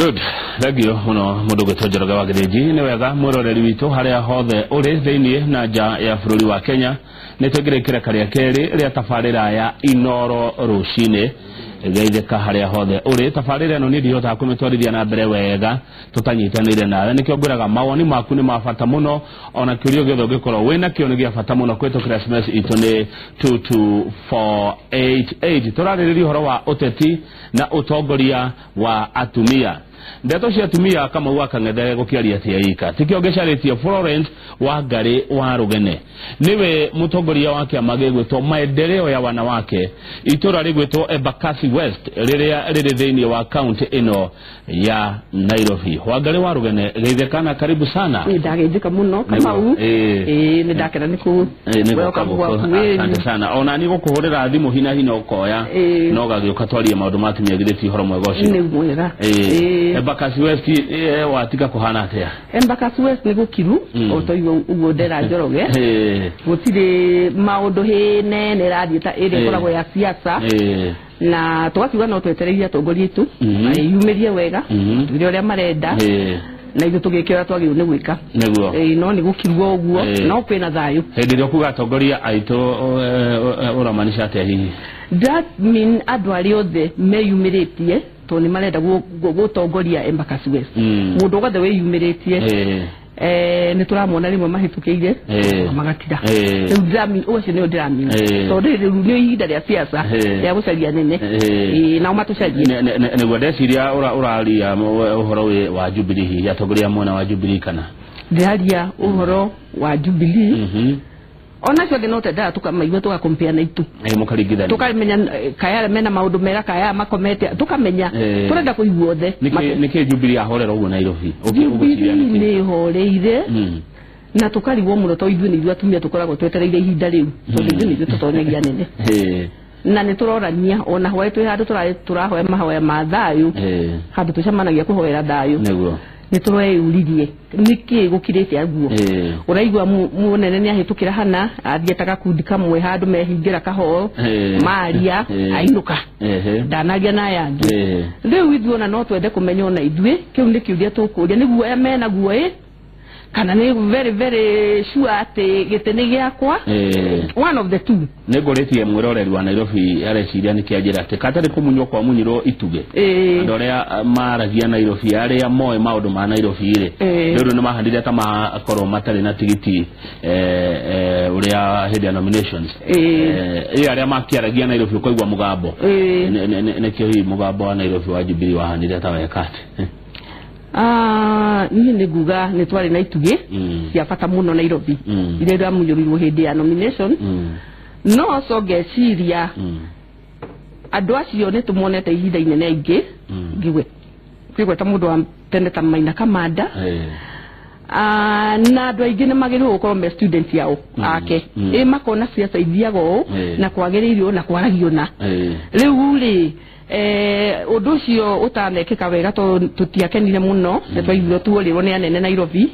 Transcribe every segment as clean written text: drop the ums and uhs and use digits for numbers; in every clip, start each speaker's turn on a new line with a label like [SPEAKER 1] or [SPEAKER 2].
[SPEAKER 1] Good. Thank you muno mundu gwitwo Njoroge wa Githinji. Nĩ wega mwĩroreri witũ harĩa hothe ũrĩ thĩinĩ na nja ya bũrũri wa Kenya, nĩ tũingĩrĩte kĩreka rĩa kerĩ rĩa tabarĩra ya Inoro rũcinĩ. Geithĩka harĩa hothe ũrĩ. Tabarĩra ĩno niĩ ndihotaga kũmĩtwarithia na mbere wega tũtanyitanĩire nawe, nĩkĩo ngwĩraga mawoni maku nĩ ma bata mũno, ona kĩũria gĩothe ũngĩkorwo wĩna kĩo nĩ gĩa bata mũno. Kũhĩtũkĩra SMS itũ nĩ 22488. Tũrarĩrĩria ũhoro wa ũteti na ũtongoria wa atumia. Ndeto cia atumia Kamau wa Kang'ethe gũkĩaria atĩa ika tikĩo ngĩcarĩtie. Florence Wangari wa Rũgene nĩwe mũtongoria wa kĩama gĩgwĩtwo Maendeleo ya Wanawake, itũra rĩgwĩtwo Embakasi West rĩrĩa rĩrĩ thĩinĩ wa kaunti ĩno ya Nairobi. Wangari wa Rũgene, geithĩkana, karibu sana.
[SPEAKER 2] Nĩ ndageithĩka mũno, Kamau. Ĩĩ, nĩ ndakena nĩ kũ
[SPEAKER 1] nĩ
[SPEAKER 2] gwĩoka
[SPEAKER 1] gũka
[SPEAKER 2] gwaku.
[SPEAKER 1] gũkũ. Asante sana. Ona ni gũkũhũrĩra thimũ hina hina ũkoya no gagĩũka twarie maũndũ ma atumia, githĩ ti ũhoro mwega ũcio?
[SPEAKER 2] Nĩ mwega. Ĩĩ.
[SPEAKER 1] Embakasi West watiga kũhana atĩa?
[SPEAKER 2] Embakasi West nĩ gũkiru o ta ũguo ndera Njoroge. Gũtirĩ maũndũ hĩnene ĩrathiĩ ta ĩrĩa ĩkoragwo ya siasa, na tũgakiuga no twetereire atongoria aitũ mayumĩrie wega, tuge ũrĩa marenda, na ithuĩ tũgĩke ũrĩa twagĩrĩirwo nĩ gwĩka. Ĩĩ, no nĩ gũkiruo ũguo, no kwĩna thayũ.
[SPEAKER 1] Hĩndĩ ĩrĩa ũkuga atongoria aitũ, ũramaanisha atĩa hihi?
[SPEAKER 2] That mean andũ arĩa othe meyumĩrĩtie tondũ nĩ marenda gũtongoria Embakasi West, mũndũ wothe wĩyumĩrĩtie, nĩ tũramona rĩmwe mahĩtũkĩire magatira. Rĩu ndĩramini ũcio nĩo ndĩramini, tondũ rĩu nĩ ihinda rĩa siasa rĩa gũcaria nene. Ĩĩ, nao matũcarie.
[SPEAKER 1] Nĩguo ndeciria ũraria ũhoro wa Jubilee, hihi atongoria mwena wa Jubilee kana?
[SPEAKER 2] Ndĩraria ũhoro wa Jubilee, ona acio angĩ no tendaga tũkamaigua, tũgakompea na itũ.
[SPEAKER 1] Mũkaringithania.
[SPEAKER 2] Tũkamenya kaya mena maũndũ mega, kaya makomete, tũkamenya tũrenda kũigua othe.
[SPEAKER 1] Nĩkĩ Jubilee ahorera ũguo Nairobi?
[SPEAKER 2] Jubilee
[SPEAKER 1] Ũgwĩciria nĩkĩ?
[SPEAKER 2] Nĩ ĩhoreire na tũkarigwo mũno tondũ ithuĩ nĩ ithuĩ atumia tũkoragwo twetereire ihinda rĩu, tondũ ithuĩ nĩ ithuĩ tũtonyagia nene, na nĩ tũrorania ona hwaĩ twĩ handũ tũrahoya mahoya ma thayũ, handũ tũcemanagia kũhoera thayũ. Nĩ tũreyũririe nĩkĩ gũkirĩte aguo. Ũraigua mũnene nĩ ahĩtũkĩra hana athiĩ ta gakundi kamwe handũ mehingĩra kahoo, maria, ainũka, ndanaria na aya angĩ. Rĩu ithuĩ ona no twende kũmenya ona ithuĩ kĩu nĩ kĩũria tũkũria, nĩ guoya mena guo ĩ kana nĩ very very sure atĩ gĩtĩ nĩ gĩakwa, one of the two.
[SPEAKER 1] Nĩ ngũrĩtie mwĩroreri wa Nairobi areciria nĩ kĩanjĩra atĩ katarĩ kũmunywo kwa munyirwo itugĩ, andũ arĩa maragia Nairobi, arĩa moĩ maũndũ ma Nairobi rĩ, rĩu nĩ mahandire ta makorwo matarĩ na tigiti ũrĩa hĩndĩ ya nominations. Ĩ arĩa makĩaragia Nairobi ũkaigua mũgambo. Nĩkĩo hihi mũgambo wa Nairobi wa Jubilee wahanire ta weka atĩ?
[SPEAKER 2] Ah, niĩ nĩ nguga nĩ twarĩ na itugĩ cia bata mũno Nairobi iria iramunyũrirwo hĩndĩ ya nomination, no so ngeciria andũ acio nĩ tũmonete ihinda inene aingĩ, ngĩgweta mũndũ wa tene ta Maina Kamanda. Ah, na andũ aingĩ nĩ magĩrĩirwo gũkorwo me student yao ake, ĩ makona ciaca ithiaga ũũ na kwagĩrĩirwo na kwaragio na rĩu rĩ, ũndũ ũcio ũtanekĩka wega tondũ tũtiakenire mũno, nĩ twaiguire tuorĩrwo nĩ anene Nairobi,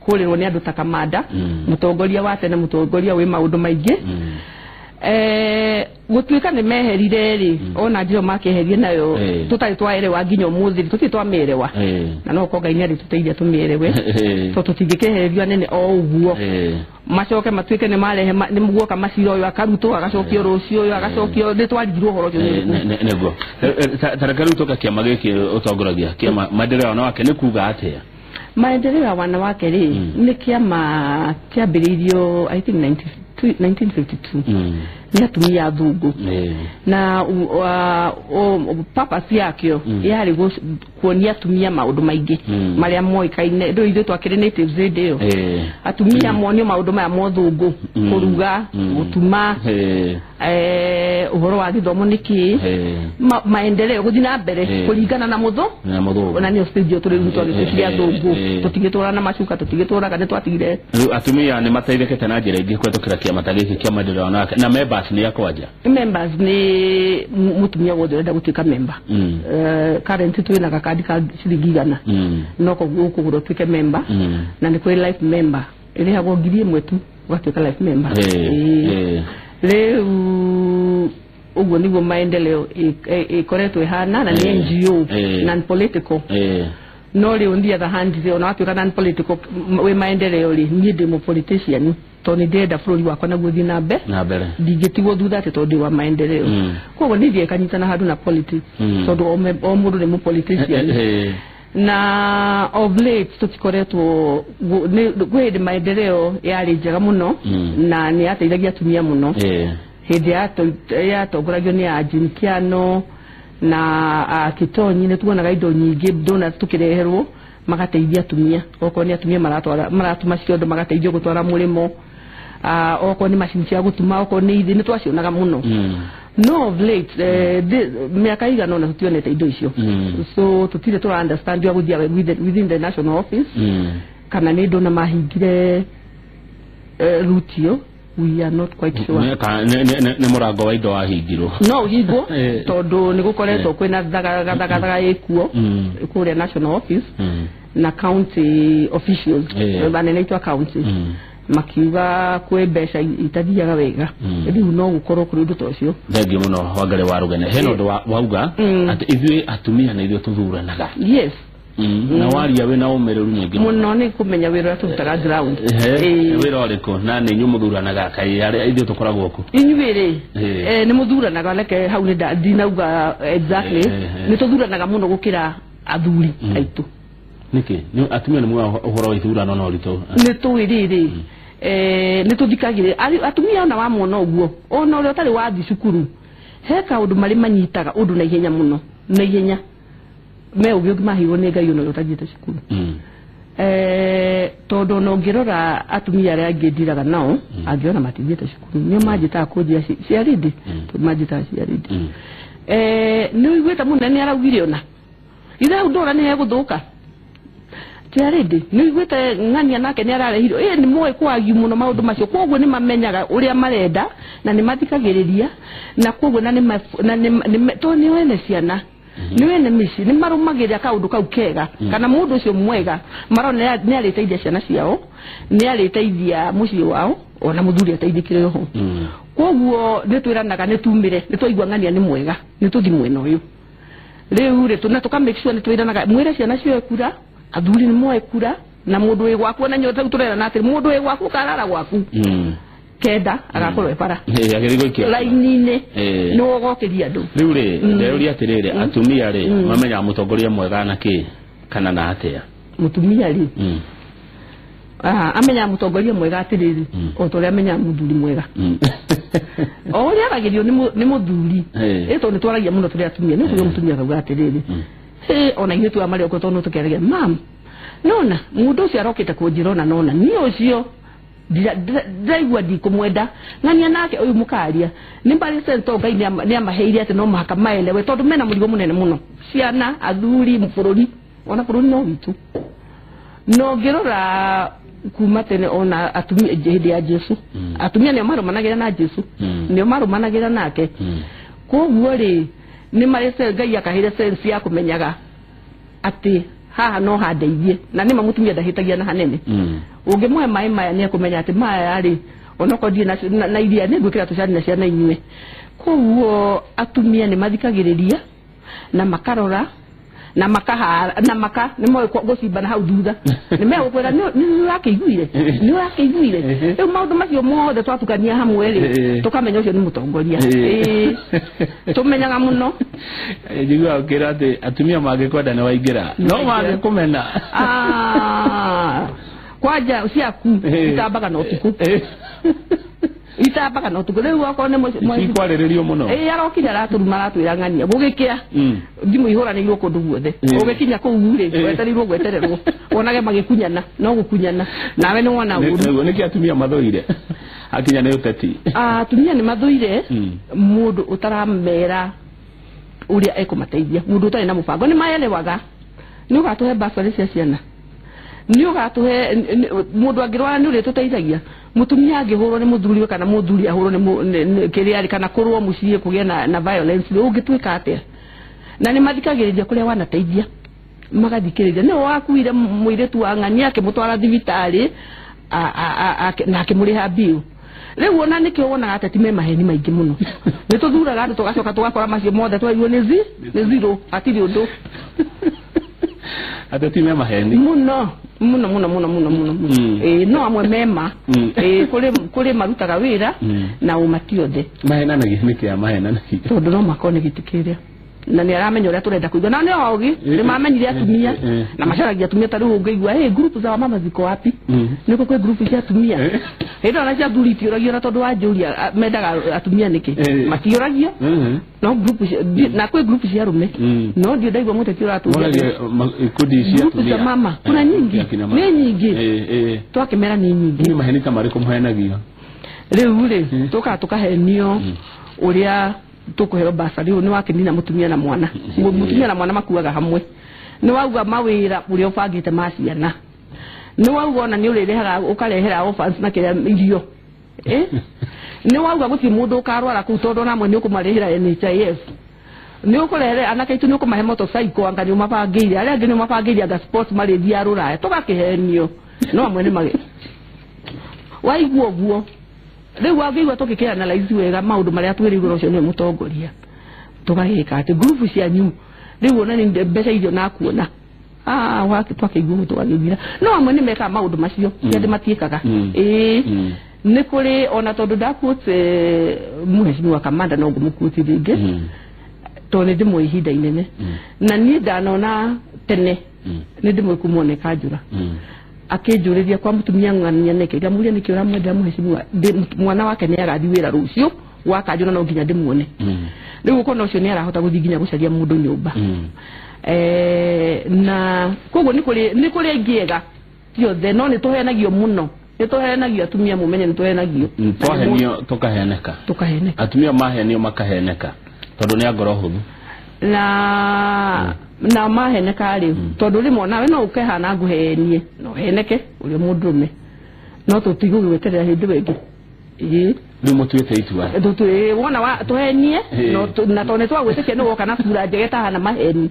[SPEAKER 2] kũrĩrwo nĩ andũ ta Kamanda, mũtongoria wa tene, mũtongoria wĩ maũndũ maingĩ. Gũtuĩka nĩ meherire rĩ, ona njĩra makĩeherie nayo tũtarĩ twaerewa nginya ũmũthĩ rĩ, tũtirĩ twamĩerewa, na no korwo Ngai nĩ arĩtũteithia tũmĩerewe, tondũ tũtingĩkĩehererio anene o ũguo macoke matuĩke nĩ marehe nĩ guoka macira, ũyũ akarutwo agacokio rũciũ, ũyũ agacokio, nĩ twarigirwo ũhoro ũcio nĩ ũrĩkũ.
[SPEAKER 1] Nĩguo. Ta reke rĩu tũke kĩama gĩkĩ ũtongoragia, kĩama Maendeleo ya Wanawake, nĩ kuga atĩa?
[SPEAKER 2] Maendeleo ya Wanawake rĩ, nĩ kĩama kĩambĩrĩirio I think 1952 nĩ atumia athũngũ, na purpose yakĩo yarĩ kuonia atumia maũndũ maingĩ marĩa moĩkaine. Rĩu ithuĩ twakĩrĩ natives hĩndĩ ĩyo, atumia monio maũndũ maya mothũngũ, kũruga, gũtuma, ũhoro wa gĩthomo nĩ kĩĩ, maendeleo gũthiĩ na mbere kũringana na mũthũ
[SPEAKER 1] Na mũthũngũ.
[SPEAKER 2] Ona nĩyo stage ĩyo tũrĩ rĩu twagĩtuĩkire athũngũ, tũtigĩtũraga na macuka, tũtigĩtũraga, nĩ twatigire.
[SPEAKER 1] Rĩu atumia nĩ mateithĩkĩte na njĩra ingĩ kũhetũkĩra kĩama ta gĩkĩ kĩa Maendeleo ya Wanawake, na members nĩ akwanja?
[SPEAKER 2] Members nĩ mũtumia wothe ũrenda gũtuĩka member. Current twĩna gakandi ka ciringi 100, no koguo ũkũgũra ũtuĩke member, na nĩ kũrĩ life member ĩrĩhagwo 1,000 tu ũgatuĩka life member. Ĩĩ. Rĩu Ũguo nĩguo maendeleo ĩkoretwo ĩhana, na nĩ NGO, non political. No rĩu on the other hand rĩ, ona watuĩka non political wĩ maendeleo rĩ, niĩ ndĩ mũ politician tondũ nĩ ndĩrenda bũrũri wakwa naguo ũthiĩ na
[SPEAKER 1] mbere,
[SPEAKER 2] ndingĩtigwo thutha atĩ tondũ ndĩ wa maendeleo. Koguo nĩ thiĩ kanyitana handũ na politics, tondũ o mũndũ nĩ mũ politician. Na of late tũtikoretwo kwĩ hĩndĩ maendeleo yarĩ njega mũno na nĩ yateithagia atumia mũno. Hĩndĩ yatongoragio nĩ a Jim Kiano na Kitonyi, nĩ tuonaga indo nyingĩ donors tũkĩreherwo magateithia atumia. Okorwo nĩ atumia maratwara maratuma ciondo magateithio gũtwara mũrĩmo, okorwo nĩ macini cia gũtuma, okorwo nĩ ithĩ, nĩ twacionaga mũno. No of late mĩaka igana ũna tũtionete indo icio, so tũtirĩ tũra understand ũrĩa gũthiaga within the national office, kana nĩ ndona mahingire route ĩyo, we are not quite sure.
[SPEAKER 1] Nĩ mũrango wa indo wahingirwo?
[SPEAKER 2] No ũhingwo, tondũ nĩ gũkoretwo kwĩna thagathagathagathagaga ĩkuo kũrĩa national office na county officials, anene aitũ a county, makiuga kwĩ mbeca itathiaga wega. Rĩu no gũkorwo kũrĩ ũndũ ta ũcio.
[SPEAKER 1] Thengiũ mũno Wangari wa Rũgene. Hena ũndũ wauga atĩ ithuĩ atumia nĩ ithuĩ tũthuranaga.
[SPEAKER 2] Yes.
[SPEAKER 1] Na waria wĩna ũmĩrĩru mũingĩ
[SPEAKER 2] mũno nĩ kũmenya wĩra ũrĩa tũrutaga ground.
[SPEAKER 1] Wĩra ũrĩkũ? Na nĩ inyuĩ mũthuranaga kaĩ arĩa ithuĩ tũkoragwo kũ?
[SPEAKER 2] Inyuĩ rĩ, nĩ mũthuranaga, reke hau nĩ ndinauga exactly, nĩ tũthuranaga mũno gũkĩra athuri aitũ.
[SPEAKER 1] Nĩkĩ? Atumia nĩ muoya ũhoro wa ithurano na ũritũ?
[SPEAKER 2] Nĩ tũĩ rĩrĩ, nĩ tũthikagĩrĩria atumia, ona wamona ũguo, ona ũrĩa ũtarĩ wathiĩ cukuru, he kaũndũ marĩ manyitaga ũndũ na ihenya mũno, na ihenya me ũgĩ ũngĩ maheirwo nĩ Ngai ona ũrĩa ũtathiĩte cukuru. Tondũ ona ũngĩrora atumia arĩa angĩ ndiraga nao, angĩona matithiĩte cukuru, nĩo manjĩtaga kũnjĩra ciarĩndĩ, tondũ manjĩtaga ciarĩndĩ. Nĩ ũiguĩte mũnene araugire ona ithe hau ndora nĩ hegũthũka, tiarĩndĩ nĩ ũiguĩte ng'ania nake nĩ ararehirwo. Nĩ moĩ kwagiu mũno maũndũ macio, koguo nĩ mamenyaga ũrĩa marenda na nĩ mathikagĩrĩria, na koguo na nĩ tondũ nĩ ene ciana, nĩ wene mĩciĩ, nĩ marũmagĩrĩra kaũndũ kau kega, kana mũndũ ũcio mwega marona nĩ arĩteithia ciana ciao, nĩ arĩteithia mũciĩ wao, ona mũthuri ateithĩkire oho. Koguo nĩ twĩranaga nĩ tumĩre, nĩ twaigua ng'ania nĩ mwega, nĩ tũthi mwena ũyũ rĩu rĩ, na tũka make sure nĩ twĩranaga mwĩre ciana cioe kura, athuri nĩ moe kura, na mũndũ wĩ gwaku ona nyota tũrerana atĩrĩ mũndũ wĩ gwaku karara gwaku kenda agakorwo e bara raini-inĩ nĩ ũgokĩria andũ.
[SPEAKER 1] Rĩu rĩ, ndĩrũria atĩrĩrĩ, atumia rĩ mamenyaga mũtongoria mwega na kĩ kana na atĩa?
[SPEAKER 2] Mũtumia rĩ amenyaga mũtongoria mwega atĩrĩrĩ, o ta ũrĩa amenyaga mũthuri mwega, o ũrĩa aragĩrio nĩ mũthuri, tondũ nĩ twaragia mũno tũrĩ atumia, nĩ ũkũigua mũtumia akauga atĩrĩrĩ, ona ithuĩ twa marĩ tondũ tũkĩaragia mam, nona mũndũ ũcio arokĩte kũnjĩra ona nona niĩ ũcio ndiraigua ndikũmwenda, ng'ania nake ũyũ mũkaria nĩ mbarĩ sento Ngai nĩ amaheire atĩ no mũhaka maelewe, tondũ mena mũrigo mũnene mũno, ciana, athuri, bũrũri, ona bũrũri no witũ. No ngĩrora kuma tene ona atumia hĩndĩ ya Jesu, atumia nĩo marũmanagĩra na Jesu, nĩo marũmanagĩra nake. Koguo rĩ nĩ marĩ Ngai akaheire sense ya kũmenyaga atĩ haha no handeithie, na nĩ ma mũtumia ndahĩtagia na hanene. Ũngĩmũhe maĩ maya nĩ ekũmenya atĩ maya rĩ onokorwo ndirĩ na iria nĩ ngwĩkĩra tũcani na ciana inyue. Koguo atumia nĩ mathikagĩrĩria na makarora na makahara na maka nĩ moĩ gũcimbana hau thutha, nĩ megũkwĩra nĩ ũrakĩiguire, nĩ ũrakĩiguire. Rĩu maũndũ macio mothe twatukania hamwe rĩ, tũkamenya ũcio nĩ mũtongoria. Tũmenyaga mũno.
[SPEAKER 1] Njiguaga ũkĩra atĩ atumia mangĩkwenda nĩ waingĩra, no mangĩkũmena
[SPEAKER 2] kwanja ciaku itambaga na ũtukũ, itambaga na ũtukũ. Rĩu okorwo nĩ
[SPEAKER 1] cikwarĩrĩrio mũno,
[SPEAKER 2] arokire aratũruma aratwĩra ng'ania gũgĩkĩa, thimũ ihũranĩirwo kũndũ guothe, ũgĩkinya kũu rĩ wetereirwo gwetererwo, wonage magĩkunyana, no gũkunyana nawe nĩ wona ũru.
[SPEAKER 1] Nĩkĩ atumia mathũire akinya nĩ ũteti?
[SPEAKER 2] Atumia nĩ mathũire mũndũ ũtaramera ũrĩa ekũmateithia, mũndũ ũtarĩ na mũbango. Nĩ maelewaga, nĩ ũgatũhe bursary cia ciana, nĩ ũgatũhe mũndũ angĩrwara nĩ ũrĩtũteithagia. Mũtumia angĩhũrwo nĩ mũthuri kana mũthuri ahũrwo nĩ kĩrĩa kana kũrũo mũciĩ kũgĩe na violence, ũngĩtuĩka atĩa? Na nĩ mathikagĩrĩria kũrĩa wanateithia, magathikĩrĩria. Nĩwe wakuire mũirĩtu wa ng'ania akĩmũtwara thibitarĩ na akĩmũrĩha bill. Rĩu ona nĩkĩo wonaga ateti me maheni maingĩ mũno. Nĩ tũthuraga andũ tũgacoka tũgakora macio mothe twaigua nĩ zero, hatirĩ ũndũ.
[SPEAKER 1] Ateti me maheni
[SPEAKER 2] mũno mũno mũno mũno mũno mũno. No amwe mema. Kũrĩ marutaga wĩra na ũma ti othe.
[SPEAKER 1] Mahenanagia nĩkĩ? Mahenanagia
[SPEAKER 2] tondũ no makorwo nĩ gĩtĩ kĩrĩa na nĩ aramenya ũrĩa tũrenda kũigua. Na nĩ ogi nĩ mamenyire atumia na macaragia atumia. Ta rĩu ũngĩigua hey, group za wamama ziko wapi? Nĩkũ kwĩ group cia atumia? Hĩndĩ ona cia athuri itiũragio, na tondũ wanjũria mendaga atumia nĩkĩ matiũragio. No group na kwĩ group cia arũme no ndio ndaigua mũteti ũratũria
[SPEAKER 1] ikundi cia atumia
[SPEAKER 2] mama kuna nyingi nĩ nyingĩ twakĩmera nĩ nyingĩ.
[SPEAKER 1] Nĩ maheni ta marĩkũ mũhenagio
[SPEAKER 2] rĩu rĩ? Tũkaga tũkahenio ũrĩa tũkũheo basarĩ. Ũyũ nĩ wakĩnina mũtumia na mwana, mũtumia na mwana makuaga hamwe. Nĩ wauga mawĩra ũrĩa ũbangĩte ma ciana, nĩ wauga ona nĩ ũrĩrehaga ũkarehera orphans na kĩrĩa irio. Nĩ wauga gũtirĩ mũndũ ũkarwara kũu tondũ ona amwe nĩ ũkũmarĩhĩra NHIF. Nĩ ũkũrehere anake aitũ, nĩ ũkũmahe motorcycle anga nĩ ũmabangĩire, arĩa angĩ nĩ ũmabangĩire anga sports marĩthiaga rũraya. Tũgakĩhenio no amwe nĩ magĩ waigua ũguo. Rĩu wangĩigua tũgĩkĩanalyze wega maũndũ marĩa twĩrĩirwo ũcio nĩwe mũtongoria, tũgagĩka atĩ group cianyu rĩu ona nĩ mbeca irio nakuona twakĩigua tũgagĩthira. No amwe nĩ mekaga maũndũ macio, ti atĩ matiĩkaga. Nĩ kũrĩ ona tondũ ndakuote mũhecimiwa Kamanda no ngũmũkuoti rĩngĩ tondũ nĩ ndĩmũĩ ihinda inene na niĩ ndanona tene nĩ ndĩmũĩ kuma one kanjũra akĩnjũrĩria kwa mũtumia ng'ania nĩkĩ, ngamũria nĩkĩ ũramwendera mũhecimiwa, mwana wake nĩ agathiĩ wĩra rũciũ wa kanjũra no nginya ndĩmuone. Rĩu ũkona ũcio nĩ arahota gũthiĩ nginya gũcaria mũndũ nyũmba. Na koguo nĩ kũrĩ aingĩ ega ti othe, no nĩ tũhenagio mũno, nĩ tũhenagio atumia, mũmenye nĩ tũhenagio.
[SPEAKER 1] Twahenio tũkaheneka,
[SPEAKER 2] tũkaheneka,
[SPEAKER 1] atumia mahenio makaheneka tondũ nĩ a ngoro hũthũ
[SPEAKER 2] na maheneka rĩ, tondũ rĩmwe nawe no ũkehana ngũhenie no heneke ũrĩa mũndũrũme, no tũtigũgĩweterera hĩndĩ ĩyo ĩngĩ.
[SPEAKER 1] Rĩu mũtuĩte itua
[SPEAKER 2] wona tũhenie na tondũ nĩ twagwĩtĩkia nĩ woka na bura njega ĩtahana maheni,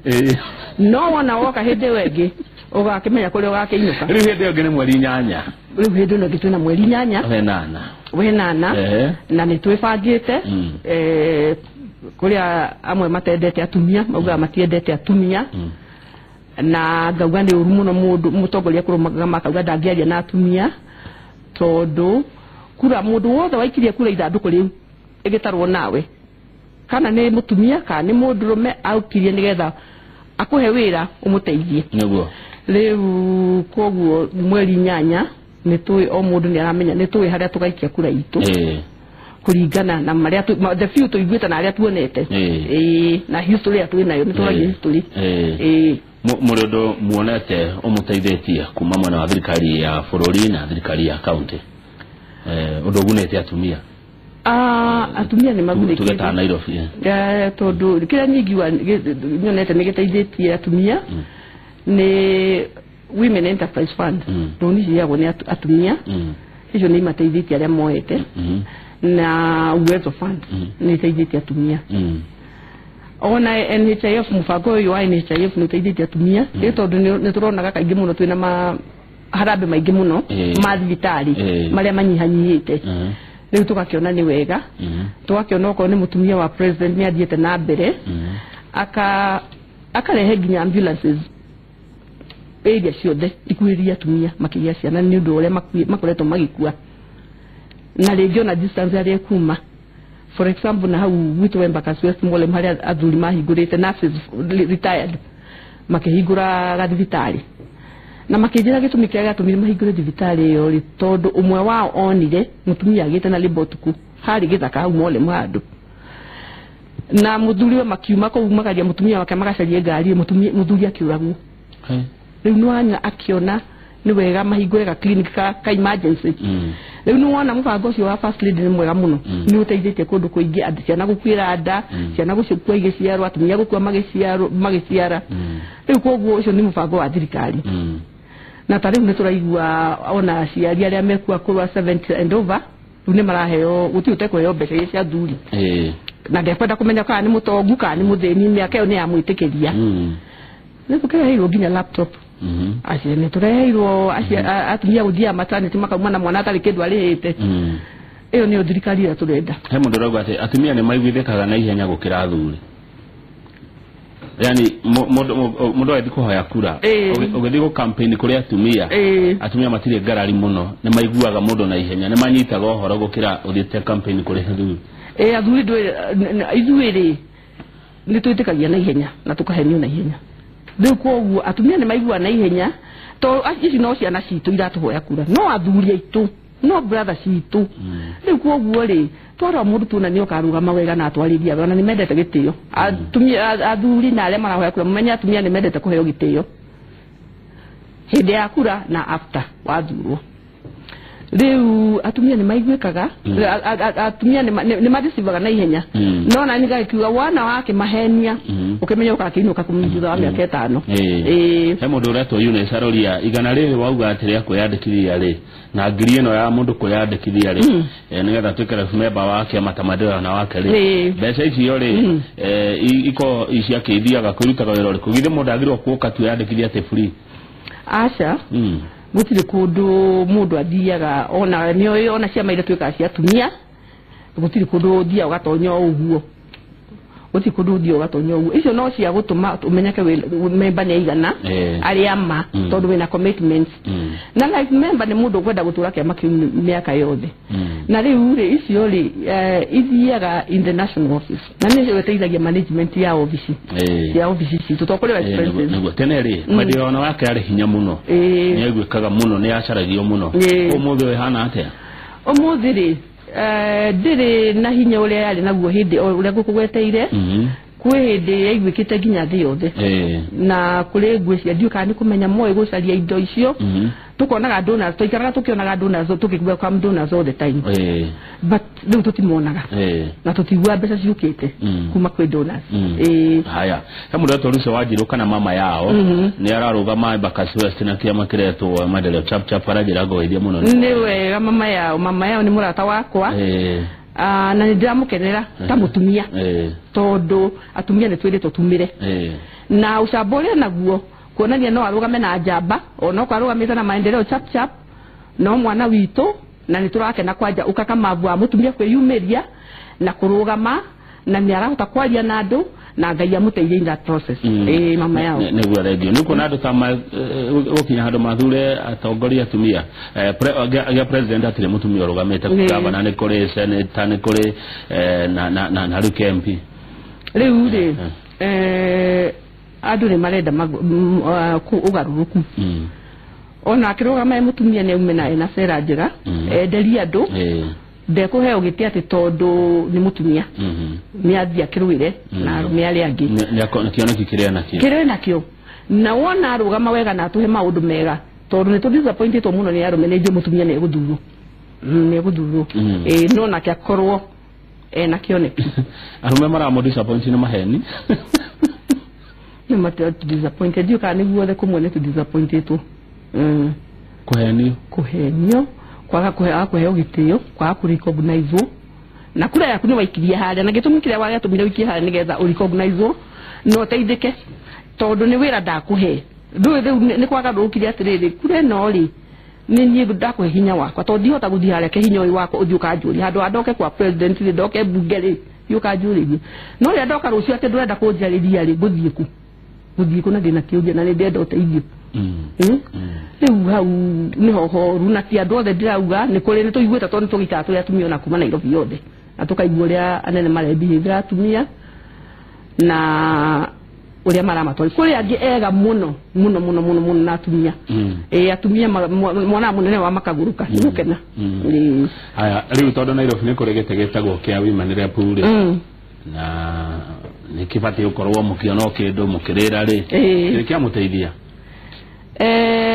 [SPEAKER 2] no wona woka hĩndĩ ĩyo ĩngĩ ũgakĩmenya kũrĩa ũgakĩinũka.
[SPEAKER 1] Rĩu hĩndĩ ĩyo ĩngĩ nĩ mweri 8.
[SPEAKER 2] Rĩu hĩndĩ ĩno ĩngĩ twĩna mweri 8 wenana na nĩ twĩbangĩte. Kũrĩa amwe matendete atumia maugaga matiendete atumia, na ngauga nĩ ũru mũno mũndũ mũtongoria kũrũgama akauga ndangĩaria na atumia tondũ kura mũndũ wothe waikirie kura ithandũkũ rĩu ĩgĩtarwo nawe, kana nĩ mũtumia kana nĩ mũndũrũme, aukirie nĩgetha akũhe wĩra ũmũteithie.
[SPEAKER 1] Nĩguo
[SPEAKER 2] rĩu koguo mweri 8 nĩ tũĩ o mũndũ nĩ aramenya nĩ tũĩ harĩa tũgaikia kura itũ kũringana na marĩa the few tũiguĩte na arĩa tuonete na history ĩrĩa twĩ nayo nĩ tũragia history.
[SPEAKER 1] Mũrĩ ũndũ muonete ũmũteithĩtie kuma mwena wa thirikari ya bũrũri na thirikari ya kaunti, ũndũ ũgunĩte atumia?
[SPEAKER 2] Atumia nĩ magunĩkĩte
[SPEAKER 1] tuge ta Nairobi,
[SPEAKER 2] tondũ kĩrĩa nyingiwa nyonete nĩ gĩteithĩtie atumia nĩ Women Enterprise Fund. Rũni ciheagwo nĩ atumia, icio nĩ imateithĩtie arĩa moete, na Uwezo Fund nĩ iteithĩtie atumia. Ona NHIF, mũbango ũyũ wa NHIF nĩ ũteithĩtie atumia nĩ tondũ nĩ tũronaga kaingĩ mũno twĩna harambĩ maingĩ mũno ma thibitarĩ marĩa manyihanyihĩte. Rĩu tũgakĩona nĩ wega, tũgakĩona okorwo nĩ mũtumia wa president nĩ athiĩte na mbere akarehe nginya ambulances area ciothe ikuhĩrĩria atumia makĩgĩa ciana nĩ ũndũ ũrĩa makoretwo magĩkua na rĩngĩ ona distance arĩa kuma. For example na hau gwitũ Embakasi West Mall harĩa athuri mahingũrĩte nurses retired makĩhingũra gathibitarĩ, na makĩnjĩra gĩtũmi kĩrĩa gĩatũmire mahingũre thibitarĩ ĩyo rĩ, tondũ ũmwe wao onire mũtumia agĩte na labour ũtukũ harĩ gĩthaka hau Mall handũ, na mũthuri we makiuma kũu magaria mũtumia wake magacarie ngari, mũthuri akĩũragwo. Rĩu nĩ wanya akĩona nĩ wega mahingũre ga clinic ka emergency. Rĩu nĩ wona mũbango ũcio wa first lady nĩ mwega mũno, nĩ ũteithĩtie kũndũ kũingĩ, andũ ciana gũkuĩra nda, ciana gũcikua igĩciarwo, atumia gũkua magĩciara. Rĩu koguo ũcio nĩ mũbango wa thirikari. Na ta rĩu nĩ tũraigua ona aciari arĩa mekua kũrũa 70 and over rĩu nĩ maraheo, gũtirĩ ũtekũheo mbeca iria cia athuri. Na ndekwenda kũmenya kana nĩ mũtongu kana nĩ mũthĩni, mĩaka ĩyo nĩ yamwĩtĩkĩria. Nĩ tũkĩreheirwo nginya laptop. Acio nĩ tũreheirwo atumia gũthiaga maternity makauma na mwana atarĩ kĩndũ arĩhĩte. Ĩyo nĩyo thirikari ĩrĩa tũrenda.
[SPEAKER 1] He mũndũ ũrauga atĩ atumia nĩ maiguithĩkaga na ihenya gũkĩra athuri. Yani mũndũ agĩthiĩ kũhoya kura, ũgĩthiĩ gũ campaign kũrĩ atumia, atumia matirĩ ngarari mũno, nĩ maiguaga mũndũ na ihenya, nĩ manyitaga ũhoro gũkĩra ũthiĩte campaign kũrĩ athuri.
[SPEAKER 2] Athuri ithuĩ rĩ nĩ twĩtĩkagia na ihenya na tũkahenio na ihenya. Rĩu koguo atumia nĩ maiguaga na ihenya to ici no ciana citũ iratũhoya kura, no athuri aitũ, no brother citũ. Rĩu koguo rĩ twara mũndũ tuona nĩ ũkarũgama wega na atwarĩria wega, na nĩ mendete gĩtĩo. Atumia athuri na arĩa marahoya kura mũmenye atumia nĩ mendete kũheo gĩtĩo hĩndĩ ya kura na after wathurwo. Rĩu atumia nĩ maiguĩkaga, atumia nĩ madeceivaga na ihenya. No na nĩgagĩkiuga wana wake mahenia, ũkĩmenya ũgakĩinũka thutha wa mĩaka 5.
[SPEAKER 1] He mũndũ ũretwo Eunice aroria igana rĩrĩ wauga atĩ rĩa kwĩyandĩkithia rĩ, na ngiri ĩno ya mũndũ kwĩyandĩkithia rĩ, nĩgetha atuĩke life member wa kĩama ta Maendeleo na wake rĩ, mbeca icio rĩ iko ciakĩithiaga kwĩrutaga wĩra ũrĩkũ? Githĩ mũndũ agĩrĩirwo gũka tu eyandĩkithia atĩ free?
[SPEAKER 2] Aca, gũtirĩ kũndũ mũndũ athiaga, ona nĩoĩ ona ciama iria twĩkaga cia atumia, gũtirĩ kũndũ ũthiaga ũgatonya o ũguo. Gũtirĩ kũndũ ũthiaga ũgatonya ũguo. Icio no cia gũtũma ũmenyeke member nĩ aigana arĩa ma, tondũ wĩna commitments. Na life member nĩ mũndũ ũkwenda gũtũra kĩama kĩu mĩaka yothe. Na rĩu rĩ icio rĩ ithiaga in the national office, na nĩcio ĩteithagia management ya office ya office citũ, to kũrĩ expenses.
[SPEAKER 1] Nĩguo tene rĩ Maendeleo wake arĩ hinya mũno, nĩ aiguĩkaga mũno, nĩ acaragio mũno. Ũmũthĩ ũhana atĩa?
[SPEAKER 2] Ũmũthĩ rĩ ndĩrĩ na hinya ũrĩa yarĩ naguo hĩndĩ ũrĩa ngũkũgweteire. Kwĩ hĩndĩ yaiguĩkĩte nginya thĩ yothe, na kũrĩ ngwĩciria ndiũĩ kana nĩ kũmenya moĩ gũcaria indo icio. Tukonaga donors, tũikaraga tũkĩonaga donors, tũkĩ donors all the time, but rĩu tũtimonaga na tũtiguaga mbeca ciũkĩte kuma kwĩ donors.
[SPEAKER 1] Haya, he mũndũ wetwo Lucy Wanjirũ kana mama yao nĩ ararũgama Embakasi West na kĩama kĩretwo Maendeleo Chap Chap, aranjĩra ngũgeithie mũno.
[SPEAKER 2] Nĩ wega, mama yao, mama yao nĩ mũrata wakwa, na nĩ ndĩramũkenera ta mũtumia, tondũ atumia nĩ twĩrĩtwo tumĩre na ũcamba ũrĩa naguo kuonania no arũgame na njamba, ona okorwo arũgamĩte na Maendeleo Chap Chap, no mwana witũ, na nĩ tũrakena kwanja ũkakamavu wa mũtumia kwĩyumĩria na kũrũgama, na nĩ arahota kwaria na andũ, na Ngai amũteithie in that process. Mama yao
[SPEAKER 1] nĩguo thengio. Nĩ kuona andũ ta gũkinya handũ mathure atongoria atumia, gĩa president atirĩ mũtumia ũrũgamĩte, gavana nĩ kũrĩ, senator nĩ kũrĩ, na rĩu KMP.
[SPEAKER 2] Rĩu rĩ andũ nĩ marenda ũgarũrũku. Ona akĩrũgama e mũtumia nĩ aume na ena sera njega, enderie andũ, ndekũheo gĩtĩ atĩ tondũ nĩ mũtumia, nĩ athiĩ akĩrũĩre na arũme arĩa angĩ.
[SPEAKER 1] Kĩoneki kĩrĩa nakĩo,
[SPEAKER 2] kĩrĩa nakĩo, na wona arũgama wega na atũhe maũndũ mega, tondũ nĩ tũ-disappointĩtwo mũno nĩ arũme, nĩ njũĩ mũtumia nĩ egũthurwo, nĩ egũthurwo, no nake akorwo ena kĩoneki.
[SPEAKER 1] Arũme maramũ disappoint nĩ maheni.
[SPEAKER 2] Nĩ disappointed, ndiũĩ kana nĩ guothe kũmwe nĩ tũ-disappointĩtwo.
[SPEAKER 1] Kũhenio,
[SPEAKER 2] kũhenio, kwaga kũheo gĩtĩo, kwaga kũ-recognizewo, na kura yaku nĩ waikirie harĩa, na gĩtũmi kĩrĩa wagĩatũmire ũikie harĩa nĩgetha ũ-recognizewo na ũteithĩke, tondũ nĩ wĩra ndakũhe. Ndũĩ rĩu nĩ kwaga ndũkire atĩrĩrĩ, kura ĩno rĩ nĩ niĩ ndakũhe hinya wakwa, tondũ ndihota gũthiĩ harĩa ke hinya ũyũ wakwa ũthiĩ ũkanjũria handũ ha ndoke kwa president rĩ, ndoke mbunge rĩ, thiĩ ũkanjũrĩrie. No rĩrĩa ndoka rũciũ atĩ ndũrenda kũnjarĩria rĩ, ngũthiĩ kũ? Gũthiĩ kũ na ndĩna kĩũria na nĩ ndĩrenda ũteithio. Rĩu hau nĩho horu, na ti andũ othe ndĩrauga, nĩ kũrĩ nĩ tũiguĩte tondũ nĩ tũgĩikara tũrĩ atumia ona kuma Nairobi yothe, na tũkaigua ũrĩa anene marebehave atumia na ũrĩa maramatwara. Kũrĩ angĩ ega mũno mũno mũno mũno mũno na atumia. Atumia mwana mũnene wa makagũrũka nĩ gũkena.
[SPEAKER 1] Haya, rĩu tondũ Nairobi nĩ kũrĩ gĩtĩ gĩtagwo kĩa women rep rĩ, na nĩ kĩbatiĩ gũkorwo mũkĩona o kĩndũ mũkĩrĩra rĩ, nĩ kĩamũteithia?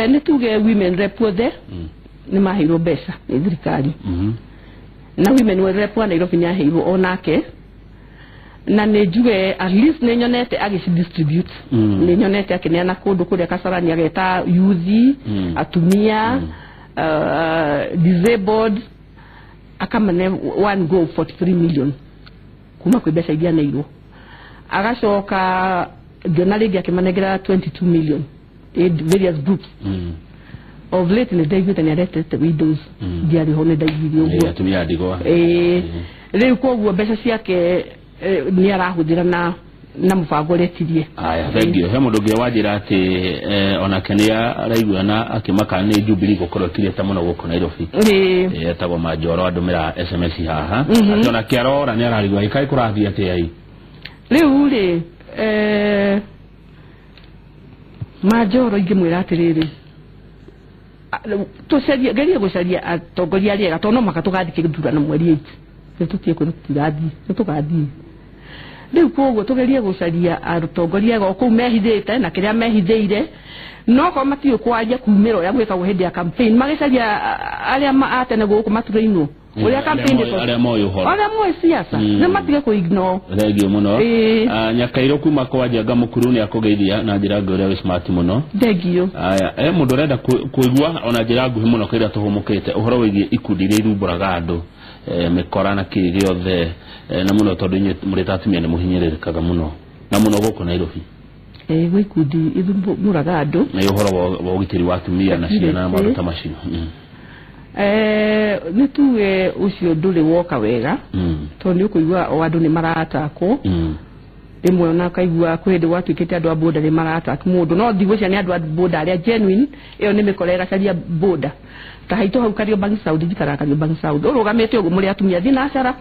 [SPEAKER 2] Nĩ tuge women rep othe nĩ maheirwo mbeca nĩ thirikari, na women rep wa Nairobi nĩ aheirwo onake, na nĩ njuge at least nĩ nyonete agĩci distribute, nĩ nyonete akĩneana kũndũ kũrĩa Kasarani, ageta youth, atumia, disabled, akamane one go 43 million kuma kwĩ mbeca iria aneirwo. Agacoka ngĩona rĩngĩ akĩmanengera 22 million in various groups. Of late nĩ ndaiguĩte nĩ aretete widows ndiarĩ ho nĩ ndaiguire ũguo
[SPEAKER 1] atumia ndigwa
[SPEAKER 2] rĩu koguo mbeca ciake nĩ arahũthĩra na mũbango ũretirie.
[SPEAKER 1] Aya, thank you. He mũndũ ũngĩ wanjĩra atĩ onake nĩ araigua na akĩmaka nĩ Jubilee gũkorwo ĩkirĩte mũno gũkũ Nairobi. Etagwo Manjoro andũmĩra SMS haha atĩ onake arora nĩ ararigwo ĩkaĩ kũrathiĩ atĩa ĩ.
[SPEAKER 2] Rĩu rĩ Manjoro ingĩmwĩra atĩrĩrĩ tũcarie gerie gũcaria atongoria arĩa ega tondũ no mũhaka tũgathiĩ gĩthurano mweri 8 nĩ tũtige kwĩrwo tũtigathiĩ nĩ tũgathiĩ. Rĩu koguo tũgerie gũcaria atongoria ega o kũu mehithĩte na kĩrĩa mehithĩire no korwo matiũĩ kwaria kumĩra ũrĩa gwĩkagwo hĩndĩ ya campaign magĩcaria arĩa a tene gũkũ matũrainwo ũrĩa campaign
[SPEAKER 1] arĩa moĩ ũhoro
[SPEAKER 2] arĩa moĩ siasa nĩ matige kũ ignore.
[SPEAKER 1] Thengiũ mũno. Nyakairũ kuma kwa Njenga Mũkuru nĩ akũgeithia na njĩra ngũĩ ũrĩa wĩ smart mũno.
[SPEAKER 2] Thengiũ.
[SPEAKER 1] Aya, mũndũ ũrenda kũigua ona njĩra nguhĩ mũno kĩrĩa tũhũmũkĩte ũhoro wĩgiĩ ikundi iria irumbũraga andũ mĩkora na kĩ gĩothe na mũno tondũ inyuĩ mũrĩ ta atumia nĩ mũhinyĩrĩrĩkaga mũno na mũno gũkũ Nairobi.
[SPEAKER 2] Gwĩ ikundi ithumbũraga andũ
[SPEAKER 1] na ũhoro wa ũgitĩri wa atumia na ciana na maũndũ ta macio.
[SPEAKER 2] Nĩ tuge ũcio ndũrĩ woka wega tondũ nĩ ũkũigua o andũ nĩ maratakwo rĩmwe ona ũkaigua kwĩ hĩndĩ gwatuĩkĩte andũ a boda nĩ maratak mũndũ no ndigwĩciria nĩ andũ a boda arĩa genuine ĩyo nĩ mĩkora ĩgacaria boda ta haitũ hau Kariobangi South njikaraga Kariobangi South ũrũgamĩte ũguo mũrĩ atumia thiĩ na cara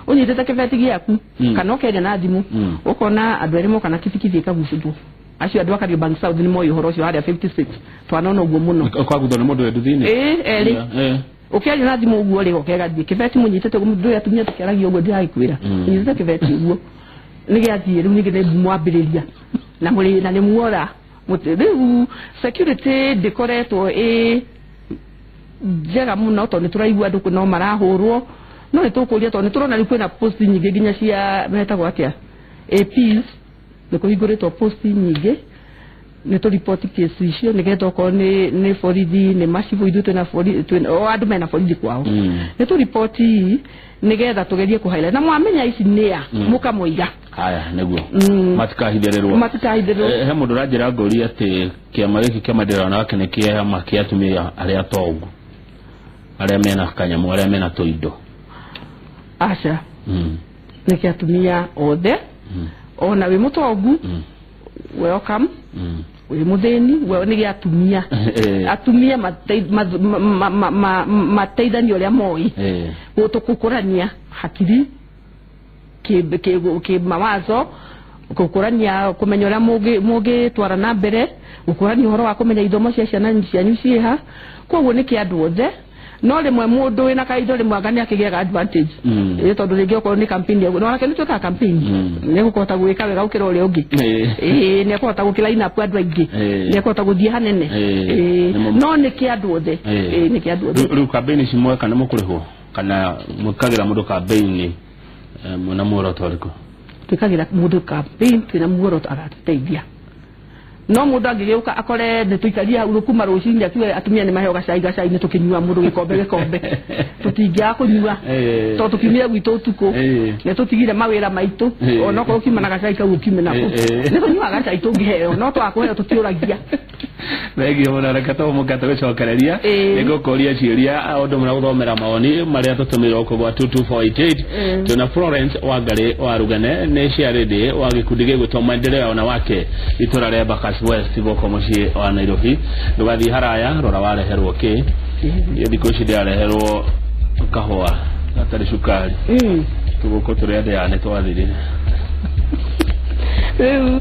[SPEAKER 2] ũnyitĩte kĩbeti gĩaku kana ũkeria na thimũ ũkona andũ erĩ moka na kibikibi ĩkagucũrwo acio andũ a Kariobangi South nĩ moĩ ũhoro ũcio harĩa 56 twanona ũguo mũno
[SPEAKER 1] ũkaguthwo nĩ mũndũ wĩ nduthi-inĩ
[SPEAKER 2] erĩ ũkĩaria na thimũ ũguo rĩ ũkegathiĩ kĩbeti mũnyitĩte ũguo ndũĩ atumia tũkĩaragia ũguo ndĩragĩkwĩra mũnyitĩte kĩbeti ũguo nĩgĩathiĩ rĩu ningĩ nĩ mwambĩrĩria na mũrĩ na nĩ muora rĩu security ndĩkoretwo ĩ njega mũno tondũ nĩ tũraigua andũ no marahũrwo no nĩ tũkũria tondũ nĩ tũrona rĩu kwĩna post nyingĩ nginya cia metagwo atĩa APs nĩ kũhingũrĩtwo post nyingĩ nĩ tũripoti kesi icio nĩgetha okorwo nĩ borithi nĩ macibũ ithuĩ twĩna borithi o andũ mena borithi kwao nĩ tũripoti nĩgetha tũgerie kũ highlight na mwamenya ici nĩa mũkamoiga.
[SPEAKER 1] Haya nĩguo matikahithĩrĩrwo
[SPEAKER 2] matikahithĩrĩrwo.
[SPEAKER 1] He mũndũ ũranjĩra ngũria atĩ kĩama gĩkĩ kĩa maendeleo wanawake nĩ kĩama kĩa atumia arĩa atongu arĩa mena kanyamũ arĩa mena tũindo.
[SPEAKER 2] Aca nĩ kĩa atumia othe ona wĩ mũtongu welcome wĩ mũthĩni nĩ gĩa atumia atumia mateithanie ũrĩa moĩ gũkũrania hakiri kĩ mawazo gũkũrania kũmenya ũrĩa mũngĩtwara na mbere gũkũrania ũhoro wa kũmenya ithomo cia ciana cianyu ciĩha koguo nĩ kĩa andũ othe no rĩmwe mũndũ wĩna kaindo rĩmwe anga nĩ akĩgĩaga advantage tondũ rĩngĩ okorwo nĩ campaign no nake nĩ twĩkaga campaign nĩ ekũhota gwĩka wega gũkĩra ũrĩa ũngĩ nĩ ekũhota gũkĩra line up andũ aingĩ nĩ ekũhota gũthiĩ hanene no nĩ kĩa andũ othe nĩ kĩa andũ othe.
[SPEAKER 1] Rĩu campaign ici mweka nĩ mũkũrĩhwo kana mwĩkagĩra mũndũ campaign mwĩna muoroto ũrĩkũ?
[SPEAKER 2] Twĩkagĩra mũndũ campaign twĩna muoroto agatũteithia no mũndũ angĩgĩũka akore nĩ tũikarie hau kuma rũcinĩ akiuge atumia nĩ maheo gacai gacai nĩ tũkĩnyua mũndũ gĩkombe gĩkombe tũtingĩaga kũnyua tondũ tũkiumire gwitũ ũtukũ nĩ tũtigire mawĩra maitũ onokorwo ũkiuma na gacai kau ũkiume nako nĩ tũnyuaga gacai tũngĩheo no twaga kũheo tũtiũragia.
[SPEAKER 1] Thengiũ mũno reke tũhũmũke tũgĩcokereria nĩ ngũkũria ciũria ũndũ mũna gũthomera mawoni marĩa tũtũmĩirwo gũkũ gwa 22488 twĩna Florence Wangarĩ wa Rugane nĩ ciarĩndĩ wa gĩkundi gĩgwĩtwo Maendeleo ya Wanawake itũra rĩa Embakasi West gũkũ mũciĩ wa Nairobi. Ndũgathiĩ haraya rora wareherwo kĩ niĩ thikũ ici ndĩrareherwo kahũa gatarĩ cukari tũgũkũ tũrĩa ndĩaga nĩ twathirire.
[SPEAKER 2] Rĩu